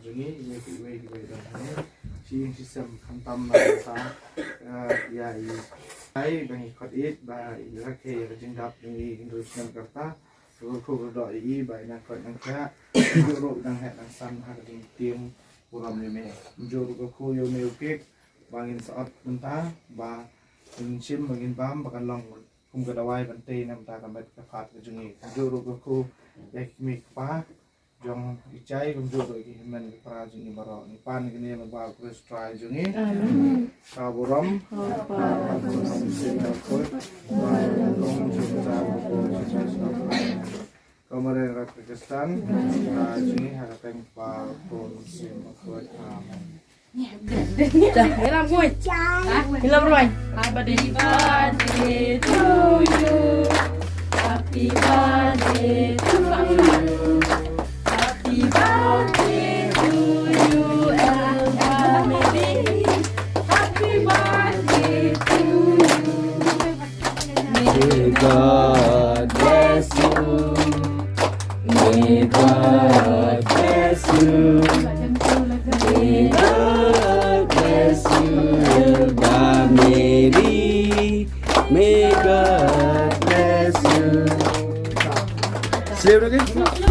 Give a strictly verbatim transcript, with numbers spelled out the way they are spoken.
Jong ngi, ïa kiwei kiwei don hangne. Shi ïing shi sem khamtam na ka sa, eh, ïa i. Ai ba ngi khot ïeit ba i rakhe ïa ka jingdap jong i hynriew snem ka rta. Ruh ka kyrdoh ïa i ba i nang koit nang khiah. Ruh ruh nang heh nang san ha ka jingtieng burom ïa me. Kumjuh ruh ka kyrkhu ïa une u cake ba ngin sa ot mynta ba ngin shim ba ngin bam ba kan long kum ka dawai ban tei na ka bynta ka met ka phad ka jong ngi. Kumjuh ruh ka kyrkhu ïa ki kmie ki kpa jong i Jai, kumjuh ruh ki hynmen ki para jong ngi baroh. Ngi pan kane lyngba u Khrist Trai jong ngi. Amen. Ka burom. Amen. Ka Maria Rap Pakistan. Ka jong ngi ha ka kyrteng Kpa, Khun, Mynsiem Bakhuid. Amen. Dah, hilang, Boy. Hilang, Roy. Happy birthday to you. Happy birthday to you. Happy birthday to you and Happy birthday to you. May God bless you. May God bless you. May God bless you, Hilda Mary. May God bless you. Slap lagi.